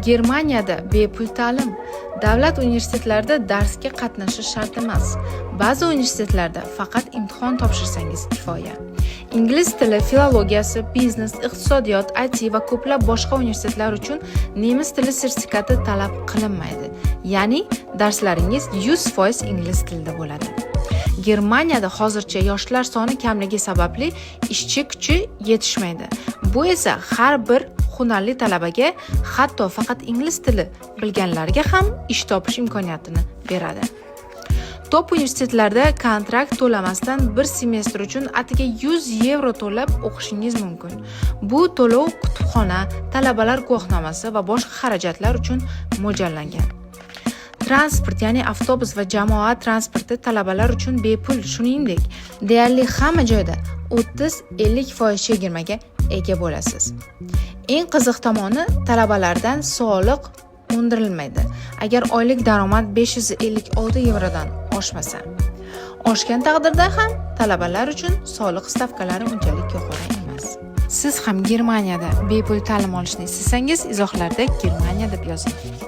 Germaniyada bepul ta'lim. Davlat universitetlarida darsga qatnashish shart emas. Ba'zi universitetlarda faqat imtihon topshirsangiz kifoya. Ingliz tili, filologiyasi, biznes, iqtisodiyot, IT va ko'plab boshqa universitetlar uchun nemis tili sertifikati talab qilinmaydi. Ya'ni darslaringiz 100% ingliz tilida bo'ladi. Germaniyada hozircha yoshlar soni kamligi sababli ishchi kuchi yetishmaydi. Bu esa har bir hunarli talabaga, hatto faqat ingliz tili bilganlarga ham ish topish imkoniyatini beradi. Top universitetlarda kontrakt to'lamasdan bir semestr uchun atigi 100 yevro to'lab o'qishingiz mumkin. Bu to'lov kutubxona, talabalar guvohnomasi va boshqa xarajatlar uchun mo'ljallangan. Transport, ya'ni avtobus va jamoat transporti talabalar uchun bepul, shuningdek, deyarli hamma joyda 30-50% chegirmaga ega bo'lasiz. Eng qiziq tomoni, talabalardan soliq undirilmaydi, agar oylik daromad 556 yevrodan oshmasa. Oshgan taqdirda ham talabalar uchun soliq stavkalari unchalik yuqori emas. Siz ham Germaniyada bepul ta'lim olishni istasangiz, izohlarda "Germaniya" deb yozing.